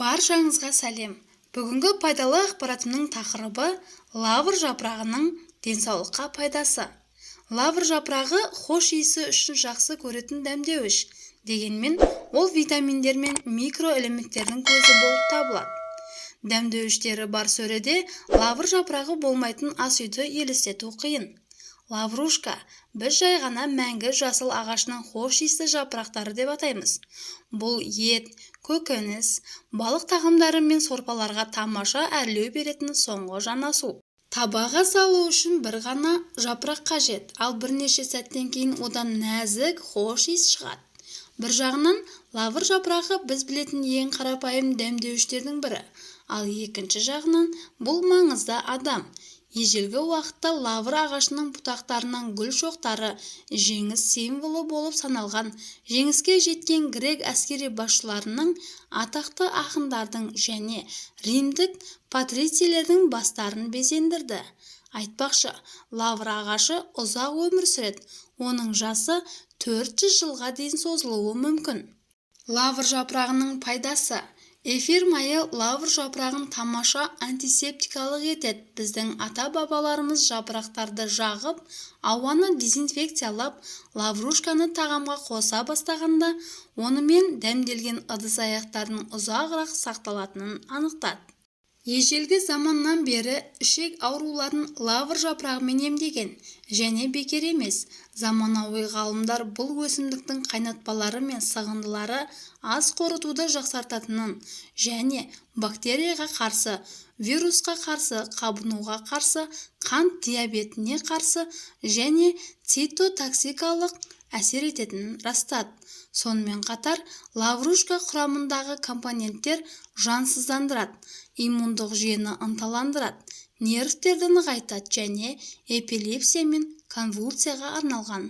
Баршаңызға сәлем! Бүгінгі пайдалы ақпаратымның тақырыбы: лавр жапырағының денсаулыққа пайдасы. Лавр жапырағы хош иісі үшін жақсы көретін дәмдеуіш. Дегенмен ол витаминдер мен микроэлементтердің көзі болып табылады. Дәмдеуіштері бар сөреде лавр жапырағы болмайтын ас үйді елестету қиын. Лаврушка біз жай ғана мәңгі жасыл ағашының хош иісті жапырақтары деп атаймыз. Бұл ет, көкөніс, балық тағамдары мен сорпаларға тамаша әрлеу беретін соңғы жанасу. Табаға салу үшін бір ғана жапырақ қажет, ал бірнеше сәттен кейін одан нәзік хош иіс шығады. Бір жағынан, лавр жапырағы біз білетін ең қарапайым дәмдеуіштердің бірі, ал екінші жағынан, бұл маңызды адам. Ежелгі уақытта лавр ағашының бұтақтарынан гүл шоқтары жеңіс символы болып саналған жеңіске жеткен грек әскери басшыларының, атақты ақындардың және римдік патрицийлердің бастарын безендірді. Айтпақшы, лавр ағашы ұзақ өмір сүреді, оның жасы 400 жылға дейін созылуы мүмкін. Лавр жапырағының пайдасы. Эфир майы лавр жапырағын тамаша антисептикалық етеді. Біздің ата-бабаларымыз жапырақтарды жағып, ауаны дезинфекциялап, лаврушканы тағамға қоса бастағанда, онымен дәмделген ыдыс-аяқтардың ұзағырақ сақталатынын анықтады. Ежелгі заманнан бері ішек ауруларын лавр жапырағымен емдеген. Және бекер емес. Заманауи ғалымдар бұл өсімдіктің қайнатпалары мен сығындылары ас қорытуды жақсартатынын және бактерияға қарсы, вирусқа қарсы, қабынуға қарсы, қант диабетіне қарсы және цитотоксикалық әсер ететінін растады. Сонымен қатар лаврушка құрамындағы компоненттер жансыздандырады, иммундық жүйені ынталандырады, нервтерді нығайтады және эпилепсия мен конвульсияға арналған.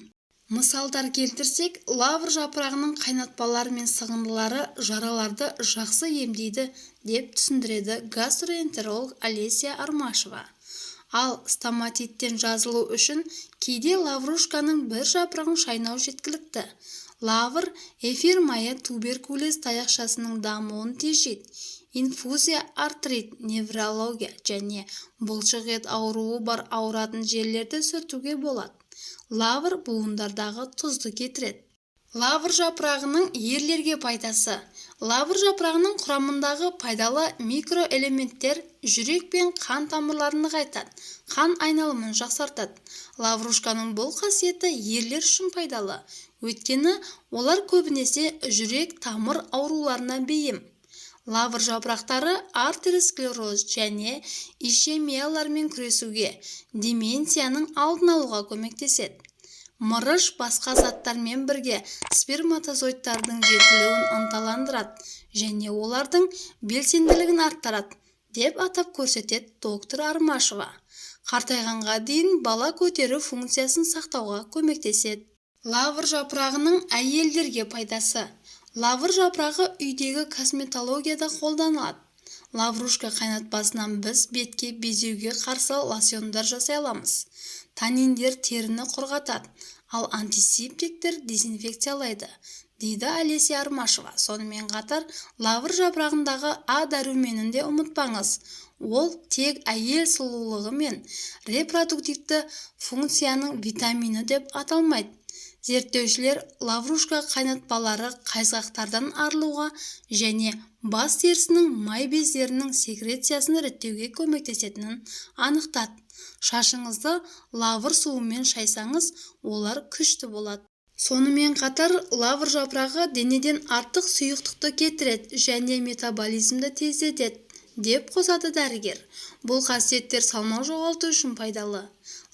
Мысалдар келтірсек, лавр жапырағының қайнатпалары мен сығындылары жараларды жақсы емдейді, деп түсіндіреді гастроэнтеролог Олеся Армашева. Ал стоматиттен жазылу үшін кейде лаврушканың бір жапырағын шайнау жеткілікті. Лавр эфир майы туберкулез таяқшасының дамуын тежейді. Инфузия артрит, неврология және бұлшық ет ауруы бар ауыратын жерлерді сүртуге болады. Лавр буындардағы тұзды кетіреді. Лавр жапырағының ерлерге пайдасы. Лавр жапырағының құрамындағы пайдалы микроэлементтер жүрек пен қан тамырларын нығайтады, қан айналымын жақсартады. Лаврушканың бұл қасиеті ерлер үшін пайдалы, өйткені олар көбінесе жүрек-тамыр ауруларына бейім. Лавр жапырақтары артеросклероз және ишемиялармен күресуге, деменцияның алдын алуға көмектеседі. Мырыш басқа заттармен бірге сперматозоидтардың жетілуін ынталандырады және олардың белсенділігін арттырады, деп атап көрсетеді доктор Армашева. Қартайғанға дейін бала көтеру функциясын сақтауға көмектеседі. Лавр жапырағының әйелдерге пайдасы. Лавр жапырағы үйдегі косметологияда қолданылады. Лаврушка қайнатпасынан біз бетке безеуге қарсы лосьондар жасай аламыз. Таниндер теріні құрғатады, ал антисептиктер дезинфекциялайды, дейді Олеся Армашева. Сонымен қатар лавр жапырағындағы А дәруменін де ұмытпаңыз. Ол тек әйел сұлулығы мен репродуктивті функцияның витамині деп аталмайды. Зерттеушілер лаврушка қайнатпалары қайызғақтардан арылуға және бас терісінің май бездерінің секрециясын реттеуге көмектесетінін анықтады. Шашыңызды лавр суымен шайсаңыз, олар күшті болады. Сонымен қатар лавр жапырағы денеден артық сұйықтықты кетіреді және метаболизмді тездетеді, деп қосады дәрігер. Бұл қасиеттер салмақ жоғалту үшін пайдалы.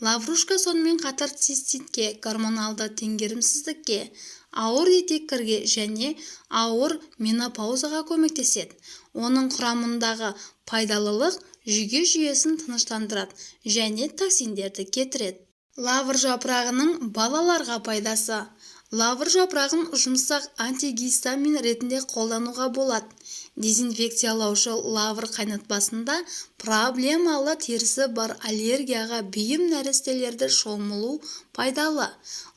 Лаврушка сонымен қатар циститке, гормоналды теңгерімсіздікке, ауыр етеккірге және ауыр менопаузаға көмектеседі. Оның құрамындағы пайдалылық жүйке жүйесін тыныштандырады және токсиндерді кетіреді. Лавр жапырағының балаларға пайдасы. Лавр жапырағын жұмсақ антигистамин ретінде қолдануға болады. Дезинфекциялаушы лавр қайнатпасында проблемалы терісі бар аллергияға бейім нәрестелерді шомылу пайдалы.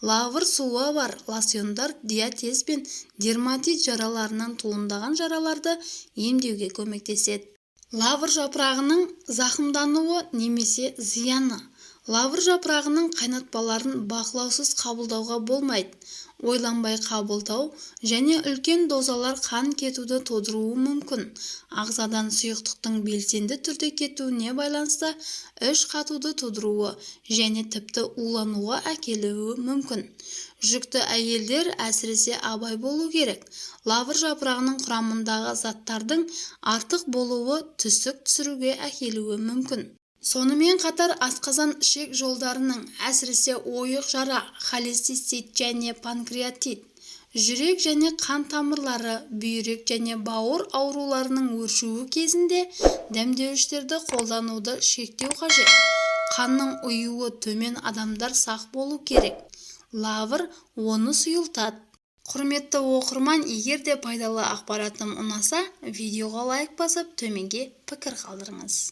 Лавр суы бар лосьондар диатез бен дерматит жараларынан туындаған жараларды емдеуге көмектеседі. Лавр жапырағының зақымдануы немесе зияны. Лавр жапырағының қайнатпаларын бақылаусыз қабылдауға болмайды. Ойланбай қабылдау және үлкен дозалар қан кетуді тудыруы мүмкін. Ағзадан сұйықтықтың белсенді түрде кетуіне байланысты іш қатуды тудыруы және тіпті улануға әкелуі мүмкін. Жүкті әйелдер әсіресе абай болу керек. Лавр жапырағының құрамындағы заттардың артық болуы түсік түсіруге әкелуі мүмкін. Сонымен қатар асқазан-ішек жолдарының, әсіресе ойық жара, холецистит және панкреатит, жүрек және қан тамырлары, бүйрек және бауыр ауруларының өршуі кезінде дәмдеуіштерді қолдануды шектеу қажет. Қанның ұюы төмен адамдар сақ болу керек. Лавр оны сұйылтады. Құрметті оқырман, егер де пайдалы ақпаратым ұнаса, видеоға лайк басып, төменге пікір қалдырыңыз.